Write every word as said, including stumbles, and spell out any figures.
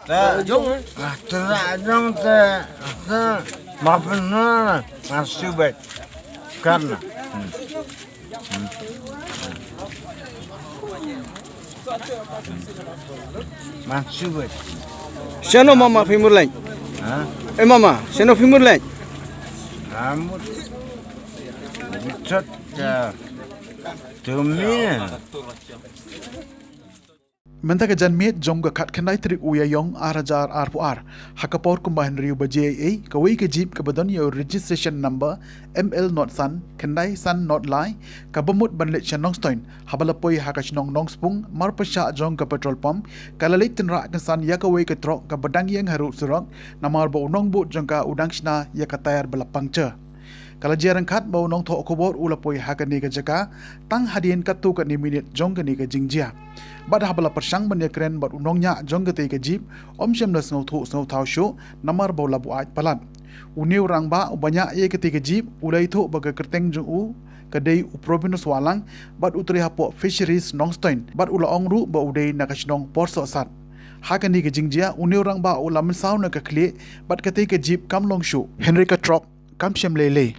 Jong. Tara jong te, te, ma pynna, ma subet. Karna. Ma subet. Shano mama phi mur leng? Ha? Eh mama, shano phi mur leng? Amut. Bichot ka. Tumi. Mynta ka janmiet jong ka khatkhyndai tarik u Ïaïong ar hajar arphew ar, ha ka por kumba hynriew baje eiei, kawei ka jeep kaba don ïa u registration number M L not san khyndai san not lai, kaba mut ban leit sha Nongstoiñ, haba la poi ha ka shnong Nongspung, marpyrshah jong ka petrol pump, ka la leit tynrah kynsan ïa kawei ka trok kaba dang ïeng harud surok, namar ba u nongbud jong ka u dang shna ïa ka tyre ba la puncture. Ka la jia ryngkat ba u nongthoh khubor u la poi ha kane ka jaka tang hadien katto katne minit jong kane ka jingjia. Bad haba la pyrshang ban ïakren bad u nongñiah jong katei ka jeep, ym shym la sngewthuh sngewthaw shuh namar ba u la buaid palat. Une u rangbah uba ñiah ïa katei ka jeep u la ïathuh ba ka kyrteng jong u ka dei u Probinus Wahlang bad u trei hapoh Fisheries Nongstoiñ bad u la ong ruh ba u dei na ka shnong Porsohsat. Ha kane ka jingjia une u rangbah u la mynsaw na ka khlieh bad katei ka jeep kam long shuh, hynrei ka trok kam shem lei lei.